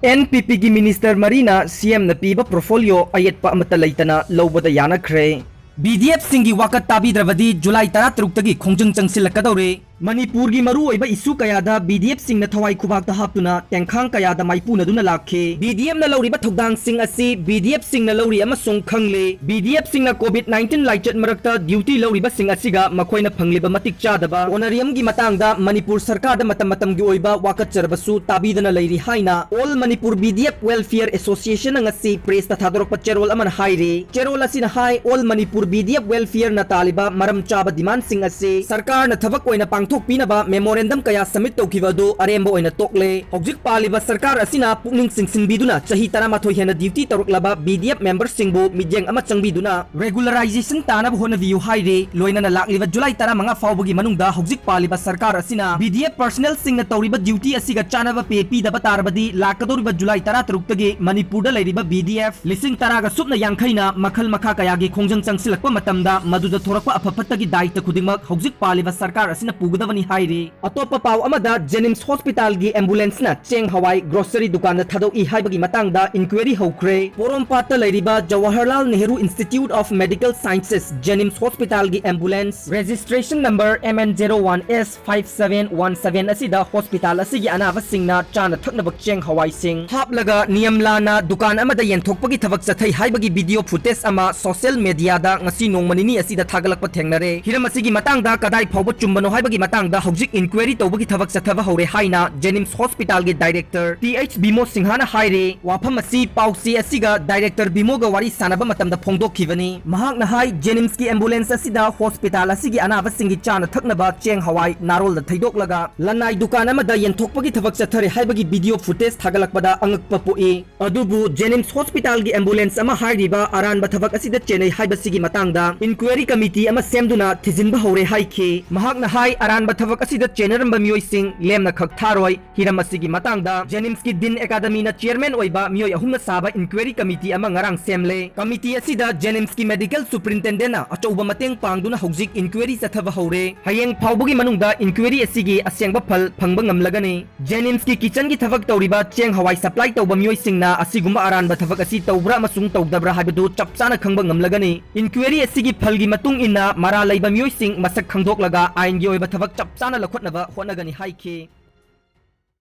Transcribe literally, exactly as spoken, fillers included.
N P ꯄꯤꯒꯤ minister ꯃꯔꯤꯅ ꯁꯤ ꯑꯦꯝꯅ ꯄꯤꯕ ꯄꯣꯔꯠꯐꯣꯂꯤꯑꯣ ꯑꯌꯦꯠꯄ ꯑꯃꯠꯇ ꯂꯩꯇꯅ ꯂꯧꯕꯗ ꯌꯥꯅꯈ꯭ꯔꯦ꯫ ꯕꯤ ꯗꯤ ꯑꯦꯐꯁꯤꯡꯒꯤ ꯋꯥꯀꯠ ꯇꯥꯕꯤꯗ꯭ꯔꯕꯗꯤ ꯖꯨꯂꯥꯏ ꯇꯔꯥꯇꯔꯨꯛꯇꯒꯤ ꯈꯣꯡꯖꯪ ꯆꯪꯁꯤꯜꯂꯛꯀꯗꯧꯔꯦ꯫ ꯃꯅꯤꯄꯨꯔꯒꯤ ꯃꯔꯨꯑꯣꯏꯕ ꯏꯁꯨ ꯀꯌꯥꯗ ꯕꯤ ꯗꯤ ꯑꯦꯐꯁꯤꯡꯅ ꯊꯋꯥꯏ ꯈꯨꯕꯥꯛꯇ ꯍꯥꯞꯇꯨꯅ ꯇꯦꯡꯈꯥꯡ ꯀꯌꯥꯗ ꯃꯥꯏꯄꯨꯅꯗꯨꯅ ꯂꯥꯛꯈꯤ꯫ ꯕꯤ ꯗꯤ ꯑꯦꯐꯅ ꯂꯧꯔꯤꯕ ꯊꯧꯗꯥꯡꯁꯤꯡ ꯑꯁꯤ ꯕꯤ ꯗꯤ ꯑꯦꯐꯁꯤꯡꯅ ꯂꯧꯔꯤ ꯑꯃꯁꯨꯡ ꯈꯪꯂꯦ꯫ ꯕꯤ ꯗꯤ ꯑꯦꯐꯁꯤꯡꯅ ꯀꯣꯚꯤꯗ ꯅꯥꯏꯟꯇꯤꯟ ꯂꯥꯏꯆꯠ ꯃꯔꯛꯇ ꯗ꯭ꯌꯨꯇꯤ ꯂꯧꯔꯤꯕꯁꯤꯡ ꯑꯁꯤꯒ ꯃꯈꯣꯏꯅ ꯐꯪꯂꯤꯕ ꯃꯇꯤꯛ ꯆꯥꯗꯕ ꯑꯣꯅꯔꯤꯌꯝꯒꯤ ꯃꯇꯥꯡꯗ ꯃꯅꯤꯄꯨꯔ ꯁꯔꯀꯥꯔꯗ ꯃꯇꯝ ꯃꯇꯝꯒꯤ ꯑꯣꯏꯕ ꯋꯥꯀꯠꯆꯔꯕꯁꯨ ꯇꯥꯕꯤꯗꯅ ꯂꯩꯔꯤ ꯍꯥꯏꯅ All Manipur B D F Welfare Associationꯅ ꯉꯁꯤ ꯄ꯭ꯔꯦꯁꯇ ꯊꯥꯗꯣꯔꯛꯄ ꯆꯦꯔꯣꯜ ꯑꯃꯅ ꯍꯥꯏꯔꯤ꯫ ꯆꯦꯔꯣꯜ ꯑꯁꯤꯅ ꯍꯥꯏ, All Manipur B D F Welfareꯅ ꯇꯥꯜꯂꯤꯕ ꯃꯔꯝ ꯆꯥꯕ ꯗꯤꯃꯥꯟꯁꯤꯡ ꯑꯁꯤ ꯁꯔꯀꯥꯔꯅ ꯊꯕꯛ ꯑꯣꯏꯅ ꯄꯥꯡꯊꯣꯛꯄꯤꯅꯕ ꯃꯦꯃꯣꯔꯦꯟꯗꯝ ꯀꯌꯥ ꯁꯕꯃꯤꯠ ꯇꯧꯈꯤꯕ ꯑꯗꯨ ꯑꯔꯦꯝꯕ ꯑꯣꯏꯅ ꯇꯣꯛꯂꯦ꯫ ꯍꯧꯖꯤꯛ ꯄꯥꯜꯂꯤꯕ ꯁꯔꯀꯥꯔ ꯑꯁꯤꯅ ꯄꯨꯛꯅꯤꯡ ꯆꯤꯡꯁꯤꯟꯕꯤꯗꯨꯅ ꯆꯍꯤ ꯇꯔꯥꯃꯥꯊꯣꯏ ꯍꯦꯟꯅ ꯗ꯭ꯌꯨꯇꯤ ꯇꯧꯔꯛꯂꯕ B D F ꯃꯦꯝꯕꯔꯁꯤꯡꯕꯨ ꯃꯤꯠꯌꯦꯡ ꯑꯃ ꯆꯪꯕꯤꯗꯨꯅ ꯔꯦꯒꯨꯂꯔꯥꯏꯖꯦꯁꯟ ꯇꯥꯅꯕ ꯍꯣꯠꯅꯕꯤꯌꯨ ꯍꯥꯏꯔꯦ꯫ ꯂꯣꯏꯅꯅ ꯂꯥꯛꯂꯤꯕ ꯖꯨꯂꯥꯏ ꯇꯔꯥꯃꯉꯥ ꯐꯥꯎꯕꯒꯤ ꯃꯅꯨꯡꯗ ꯍꯧꯖꯤꯛ ꯄꯥꯜꯂꯤꯕ ꯁꯔꯀꯥꯔ ꯑꯁꯤꯅ B D F ꯄꯔꯁꯅꯦꯜꯁꯤꯡꯅ ꯇꯧꯔꯤꯕ ꯗ꯭ꯌꯨꯇꯤ ꯑꯁꯤꯒ ꯆꯥꯅꯕ ꯄꯦ ꯄꯤꯗꯕ ꯇꯥꯔꯕꯗꯤ ꯂꯥꯛꯀꯗꯧꯔꯤꯕ ꯖꯨꯂꯥꯏ ꯇꯔꯥꯇꯔꯨꯛꯇꯒꯤ ꯃꯅꯤꯄꯨꯔꯗ ꯂꯩꯔꯤꯕ B D F ꯂꯤꯁꯤꯡ ꯇꯔꯥꯒ ꯁꯨꯞꯅ ꯌꯥꯡꯈꯩꯅ ꯃꯈꯜ ꯃꯈꯥ ꯀꯌꯥꯒꯤ ꯈꯣꯡꯖꯪ ꯆꯪꯁꯤꯜꯂꯛꯄ ꯃꯇꯝꯗ ꯃꯗꯨꯗ ꯊꯣꯔꯛꯄ ꯑꯐ ꯐꯠꯇꯒꯤ ꯗꯥꯏꯇ ꯈꯨꯗꯤꯡꯃꯛ ꯍꯧꯖꯤꯛ ꯄꯥꯜꯂꯤꯕ ꯁꯔꯀꯥꯔ ꯑꯁꯤꯅ ꯄꯨꯒꯗꯕꯅꯤ ꯍꯥꯏꯔꯤ꯫ ꯑꯇꯣꯞꯄ ꯄꯥꯎ ꯑꯃꯗ, ꯖꯦꯅꯤꯝꯁ ꯍꯣꯁꯄꯤꯇꯥꯜꯒꯤ ꯑꯦꯝꯕꯨꯂꯦꯟꯁꯅ ꯆꯦꯡ ꯍꯋꯥꯏ ꯒ꯭ꯔꯣꯁꯔꯤ ꯗꯨꯀꯥꯟꯗ ꯊꯥꯗꯣꯛꯏ ꯍꯥꯏꯕꯒꯤ ꯃꯇꯥꯡꯗ ꯏꯟꯀ꯭ꯋꯥꯏꯔꯤ ꯍꯧꯈ꯭ꯔꯦ꯫ ꯄꯣꯔꯣꯝꯄꯥꯠꯇ ꯂꯩꯔꯤꯕ Jawaharlal Nehru Institute of Medical Sciences, ꯖꯦꯅꯤꯝꯁ ꯍꯣꯁꯄꯤꯇꯥꯜꯒꯤ ambulance registration number M N zero one S five seven one seven ꯑꯁꯤꯗ ꯍꯣꯁꯄꯤꯇꯥꯜ ꯑꯁꯤꯒꯤ ꯑꯅꯥꯕꯁꯤꯡꯅ ꯆꯥꯅ ꯊꯛꯅꯕ ꯆꯦꯡ ꯍꯋꯥꯏꯁꯤꯡ ꯍꯥꯞꯂꯒ ꯅꯤꯌꯝ ꯂꯥꯟꯅ ꯗꯨꯀꯥꯟ ꯑꯃꯗ ꯌꯦꯟꯊꯣꯛꯄꯒꯤ ꯊꯕꯛ ꯆꯠꯊꯩ ꯍꯥꯏꯕꯒꯤ ꯚꯤꯗꯤꯑꯣ ꯐꯨꯇꯦꯖ ꯑꯃ ꯁꯣꯁꯤꯌꯦꯜ ꯃꯦꯗꯤꯌꯥꯗ ꯉꯁꯤ ꯅꯣꯡꯃ ꯅꯤꯅꯤ ꯑꯁꯤꯗ ꯊꯥꯒꯠꯂꯛꯄ ꯊꯦꯡꯅꯔꯦ꯫ ꯍꯤꯔꯝ ꯑꯁꯤꯒꯤ ꯃꯇꯥꯡꯗ ꯀꯗꯥꯏ ꯐꯥꯎꯕ ꯆꯨꯝꯕꯅꯣ ꯍꯥꯏꯕꯒꯤ ꯃꯇꯥꯡꯗ ꯍꯧꯖꯤꯛ ꯏꯟꯀ꯭ꯋꯥꯏꯔꯤ ꯇꯧꯕꯒꯤ ꯊꯕꯛ ꯆꯠꯊꯕ ꯍꯧꯔꯦ ꯍꯥꯏꯅ ꯖꯦꯅꯤꯝꯁ ꯍꯣꯁꯄꯤꯇꯥꯜꯒꯤ ꯗꯥꯏꯔꯦꯛꯇꯔ ꯇꯤ ꯑꯩꯆ ꯕꯤꯃꯣ ꯁꯤꯡꯍꯥꯅ ꯍꯥꯏꯔꯦ꯫ ꯋꯥꯐꯝ ꯑꯁꯤ ꯄꯥꯎꯆꯦ ꯑꯁꯤꯒ ꯗꯥꯏꯔꯦꯛꯇꯔ ꯕꯤꯃꯣꯒ ꯋꯥꯔꯤ ꯁꯥꯟꯅꯕ ꯃꯇꯝꯗ ꯐꯣꯡꯗꯣꯛꯈꯤꯕꯅꯤ꯫ ꯃꯍꯥꯛꯅ ꯍꯥꯏ, ꯖꯦꯅꯤꯝꯁꯀꯤ ꯑꯦꯝꯕꯨꯂꯦꯟꯁ ꯑꯁꯤꯗ ꯍꯣꯁꯄꯤꯇꯥꯜ ꯑꯁꯤꯒꯤ ꯑꯅꯥꯕꯁꯤꯡꯒꯤ ꯆꯥꯅ ꯊꯛꯅꯕ ꯆꯦꯡ ꯍꯋꯥꯏ ꯅꯥꯔꯣꯜꯗ ꯊꯩꯗꯣꯛꯂꯒ ꯂꯅꯥꯏ ꯗꯨꯀꯥꯟ ꯑꯃꯗ ꯌꯦꯟꯊꯣꯛꯄꯒꯤ ꯊꯕꯛ ꯆꯠꯊꯔꯦ ꯍꯥꯏꯕꯒꯤ ꯚꯤꯗꯤꯑꯣ ꯐꯨꯇꯦꯖ ꯊꯥꯒꯠꯂꯛꯄꯗ ꯑꯉꯛꯄ ꯄꯣꯛꯏ꯫ ꯑꯗꯨꯕꯨ ꯖꯦꯅꯤꯝꯁ ꯍꯣꯁꯄꯤꯇꯥꯜꯒꯤ ꯑꯦꯝꯕꯨꯂꯦꯟꯁ ꯑꯃ ꯍꯥꯏꯔꯤꯕ ꯑꯔꯥꯟꯕ ꯊꯕꯛ ꯑꯁꯤꯗ ꯆꯦꯟꯅꯩ ꯍꯥꯏꯕꯁꯤꯒꯤ ꯃꯇꯥꯡꯗ ꯏꯟꯀ꯭ꯋꯥꯏꯔꯤ ꯀꯃꯤꯇꯤ ꯑꯃ ꯁꯦꯝꯗꯨꯅ ꯊꯤꯖꯤꯟꯕ ꯍꯧꯔꯦ ꯍꯥꯏꯈꯤ꯫ ꯃꯍꯥꯛꯅ ꯍꯥꯏ, ꯑꯔꯥꯟ ꯑꯔꯥꯟꯕ ꯊꯕꯛ ꯑꯁꯤꯗ ꯆꯦꯟꯅꯔꯝꯕ ꯃꯤꯑꯣꯏꯁꯤꯡ ꯂꯦꯝꯅ ꯈꯛ ꯊꯥꯔꯣꯏ꯫ ꯍꯤꯔꯝ ꯑꯁꯤꯒꯤ ꯃꯇꯥꯡꯗ JNIMSꯀꯤ Dean Academyꯅ chairman ꯑꯣꯏꯕ ꯃꯤꯑꯣꯏ ꯑꯍꯨꯝꯅ ꯁꯥꯕ inquiry committee ꯑꯃ ꯉꯔꯥꯡ ꯁꯦꯝꯂꯦ꯫ Committee ꯑꯁꯤꯗ JNIMSꯀꯤ medical superintendentꯅ ꯑꯆꯧꯕ ꯃꯇꯦꯡ ꯄꯥꯡꯗꯨꯅ ꯍꯧꯖꯤꯛ inquiry ꯆꯠꯊꯕ ꯍꯧꯔꯦ꯫ ꯍꯌꯦꯡ ꯐꯥꯎꯕꯒꯤ ꯃꯅꯨꯡꯗ inquiry ꯑꯁꯤꯒꯤ ꯑꯁꯦꯡꯕ ꯐꯜ ꯐꯪꯕ ꯉꯝꯂꯒꯅꯤ꯫ JNIMSꯀꯤ kitchenꯒꯤ ꯊꯕꯛ ꯇꯧꯔꯤꯕ ꯆꯦꯡ ꯍꯋꯥꯏ supply ꯇꯧꯕ ꯃꯤꯑꯣꯏꯁꯤꯡꯅ ꯑꯁꯤꯒꯨꯝꯕ ꯑꯔꯥꯟꯕ ꯊꯕꯛ ꯑꯁꯤ ꯇꯧꯕ꯭ꯔꯥ ꯑꯃꯁꯨꯡ ꯇꯧꯗꯕ꯭ꯔꯥ ꯍꯥꯏꯕꯗꯨ ꯆꯞ ꯆꯥꯅ ꯈꯪꯕ ꯉꯝꯂꯒꯅꯤ꯫ Inquiry ꯑꯁꯤꯒꯤ ꯐꯜꯒꯤ ꯃꯇꯨꯡ ꯏꯟꯅ ꯃꯔꯥꯜ ꯂꯩꯕ ꯃꯤꯑꯣꯏꯁꯤꯡ ꯃꯁꯛ ꯈꯪꯗꯣꯛꯂꯒ ꯑꯥꯏꯟꯒꯤ ꯑꯣꯏꯕ ꯊꯕꯛ ꯆꯞ ꯆꯥꯅ ꯂꯧꯈꯠꯅꯕ ꯍꯣꯠꯅꯒꯅꯤ ꯍꯥꯏꯈꯤ꯫